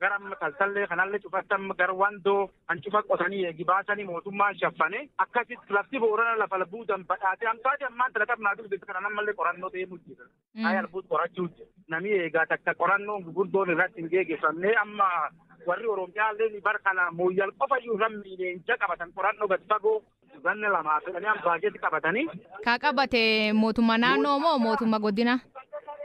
Gara amma taltallee kanallee cufatti amma gara wandoo kan cufa qotanii eegi baasanii mootummaan shaffane akkasitti lafti Boorana lafa albuudan badhaatee amtaati ammaan tana qabnaa dhufe kana ammallee qorannoo deemuu jira. Ay albuud qorachuu jira. Namni eegaa takka qorannoon gurguddoon irratti hin geeggeeffamne amma warri Oromiyaallee bar kana mooyyal qofa iyyuu irra miileenja qabatan qorannoo gadi fagoo ganna lamaa fedhanii amma baajetti qabatanii. Ka qabate mootummaa naannoo moo mootummaa godina?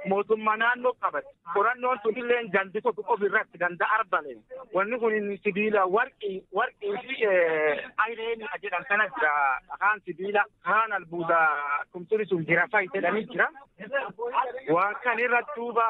Mootummaa naannoo qabate. Qorannoon sunillee gandi tokko qofi irratti ganda arbaleen. Wanni kun sibiila warqii warqii fi ayireenii jedhan kana jira. Kaan sibiila kaan albuuda kumturi sun girafaa jedhanii jira. Waan kan irratti duuba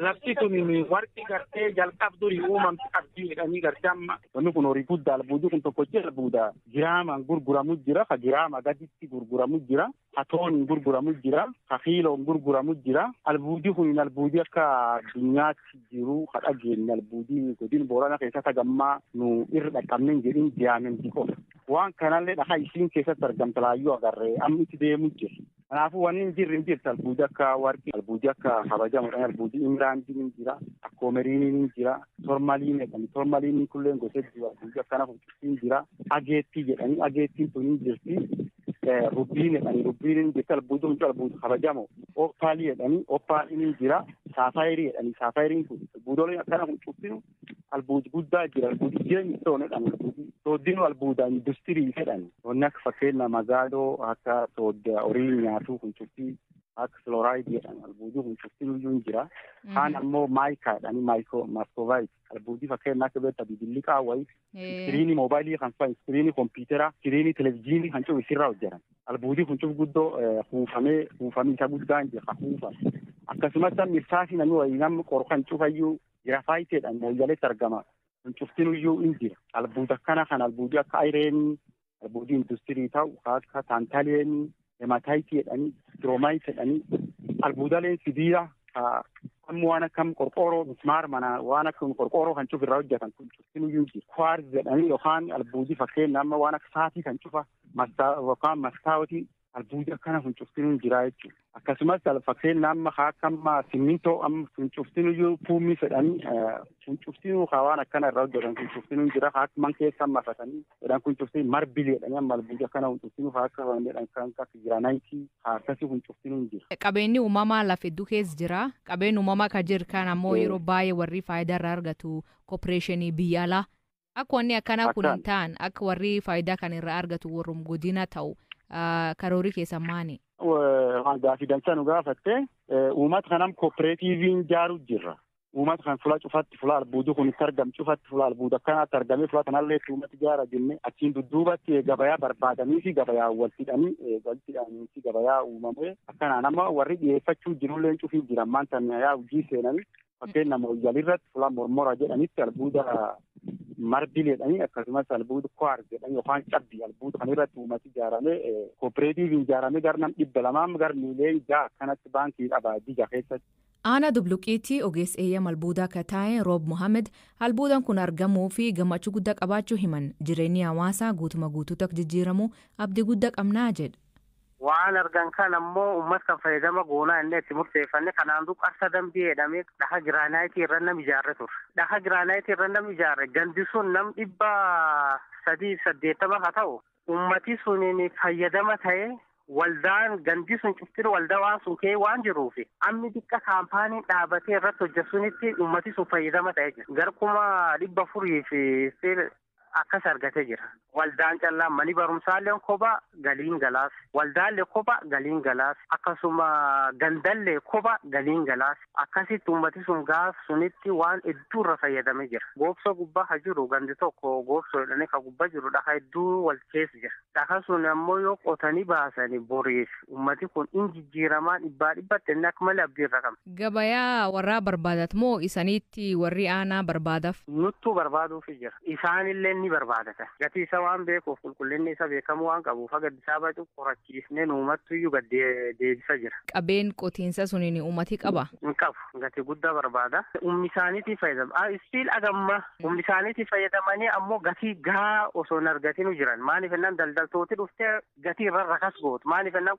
lafti tun warqii gartee jalqab durii uumamti qabdii jedhanii gartee amma. Wanni kun horii guddaa albuudii kun tokkochi albuuda giraamaan gurguramu jira ka giraama gaditti gurguramu jira ka tooniin gurguramu jira ka kiiloon gurguramu jira. Albuudii kun albuudii akka addunyaatti jiru ka dhageenye albuudii godin Boorana keessatti hagammaa nu irra dhaqqabne hin jedhin diyaamendii qofa. Waan kanallee dhakaa isiin keessatti argamta laayyuu agarree amma itti deemu jira. Kanaafuu wanni hin jirre hin jirti albuudii akka warqii albuudii akka kabajamuudhaan albuudii imiraandiin hin jira akkoomeriiniin hin jira tormaliin jedhani tormaliiniin kulleen gosa hedduu albuudii akkana hin jira ageettii jedhani ageettiin tun hin jirti rubbiin jedhani rubbiin hin jirti albuudii hundi albuudii kabajamoo oppaalii jedhani oppaaliin hin jira saafaayirii jedhani saafayiriin kun albuudoleen akkana kun cuftinu albuudii guddaa jira albuudii jireenya toon jedhani albuudii sooddinu albuuda industirii jedhani wanni akka fakkeenya magaadoo akka soodda horii nyaatu kun cuftii akka filooraayid jedhan albuudii kun cuftiin iyyuu hin jira. Kaan ammoo maayikaa jedhani maayikoo maaskovaayit albuudii fakkeenya akka beektaa bibilliqaa wayii iskiriinii moobaayilii kan fa'a iskiriinii kompiitara iskiriinii televizyiinii kan cufu isirraa hojjetan. Albuudii kun cufu guddoo kuufamee kuufamii isa guddaa hin jira kuufame. Akkasumas mirsaasii namni wayii namni qoru kan cufayyuu girafaayitii mooyyaleetti argama. Kun cuftiin iyyuu hin jira. Albuuda akkana kan albuudii akka ayireenii albuudii industirii ta'u akka taantaaleenii hemataayitii jedhanii diroomaayit jedhanii albuudaleen sibiila amma waan akkam qorqooroo mismaar mana waan akka qorqooroo kan cufa irraa hojjetan kun cuftiin iyyuu jira. Kwaarz jedhanii yookaan albuudii fakkeenya amma waan akka saatii kan cufa yookaan mastaawotii albuudii akkana kun cuftiin hin jira jechuudha. Akkasumas fakkeenya amma akka amma simmintoo amma kun cuftiin iyyuu puummii fedhanii kun cuftiin waan akkana irraa hojjetan kun cuftiin hin jira. Akka man keessa mafatanii jedhan kun cuftiin marbil jedhanii amma albuudii akkana kun cuftiin akka jedhan kan akka giraanaayitii akkasii kun cuftiin hin jira. Qabeenyi uumamaa lafa hedduu keessa jira. Qabeenyi uumamaa kan jiru kan ammoo yeroo baay'ee warri faayidaa irraa argatu kooppareeshinii biyya alaa. Akka wanni akkanaa kun hin ta'an akka warri faayidaa kan irraa argatu warrum godina ta'u karoorii keessa maani? Gaaffii dansaa nu gaafatte uummata kanam kooppareetiiviin ijaaruu jirra. Uummata kan fuula cufatti fuula albuudii kun itti argamu cufatti fuula albuuda akkanaatti argamee fuula kanallee itti uummati ijaara jenne achiin dudduubatti gabayaa barbaadanii fi gabayaa wal hidhanii walitti hidhanii fi gabayaa uumamee akkanaan amma warri dhiyeeffachuu jirullee cufii jira ammaan tan yaa hojii seenanii fakkeenya mooyyal irratti fuula mormora jedhanitti albuuda marbil jedhanii akkasumas albuuda kwaar jedhanii yookaan cabbii albuuda kan irratti uummati ijaaramee kooppareetiiviin ijaaramee gara nam 200 gara miilee 6 akkanatti baankii qaba dija keessatti. Aanaa Dubluqiitti ogeessa eeyyama albuudaa akka ta'e Roob Mohaammed albuudaan kun argamuu fi gammachuu guddaa qabaachuu himan jireenyi hawaasaa guutuma guutuutti akka jijjiiramu abdii guddaa qabnaa jedha. Waan argan kan ammoo uummata kan fayyadama goonaa inni itti murteeffanne kanaan dura qarsa dambii jedhamee dhaha giraanaayitii irra nam ijaarre ture. Dhaha giraanaayitii irra nam ijaarre gandi sun nam 380 haa ta'u uummati suniin fayyadama ta'ee waldaan gandi sun cuftin waldaa waan sun kee waan jiruufi ammi xiqqa kaampaaniin dhaabatee irratti hojjetunitti uummati sun fayyadama ta'ee jira. Gar 400,000 fi akkas argatee jira. Waldaan callaa mani barumsaallee kophaa galiin galaas. Waldaallee kophaa galiin galaas. Akkasuma gandallee kophaa galiin galaas. Akkasitti uummati sun gaaf sunitti waan hedduu irra fayyadamee jira. Goobsoo gubbaa ha jiru gandi tokko goobsoo jedhanii ka gubbaa jiru dhaha hedduu wal keessa jira. Dhaha sun ammoo yoo qotanii baasanii boriif uummati kun in jijjiiramaa 100% inni akka malee abdii irra qaba. Gabayaa warraa barbaadat moo isaniitti warri aanaa barbaadaaf? Nuttuu barbaaduufi jira. Isaanillee ni barbaadata. Gatii isa waan beekuuf qulqullinni isa beekamu waan qabuuf haga isaa bacu qorachiisnee uumattu iyyuu gad deebisa jira. Qabeen qotiinsa suniin uummati qaba? Hin qabu. Gatii guddaa barbaada. Humni isaaniitiin fayyadama. Istiil agamma humni isaaniitiin fayyadamanii ammoo gatii gahaa osoo hin argatin jiran. Maaliif jennaan daldaltooti dhuftee gatii irra rakas gootu. Maaliif jennaan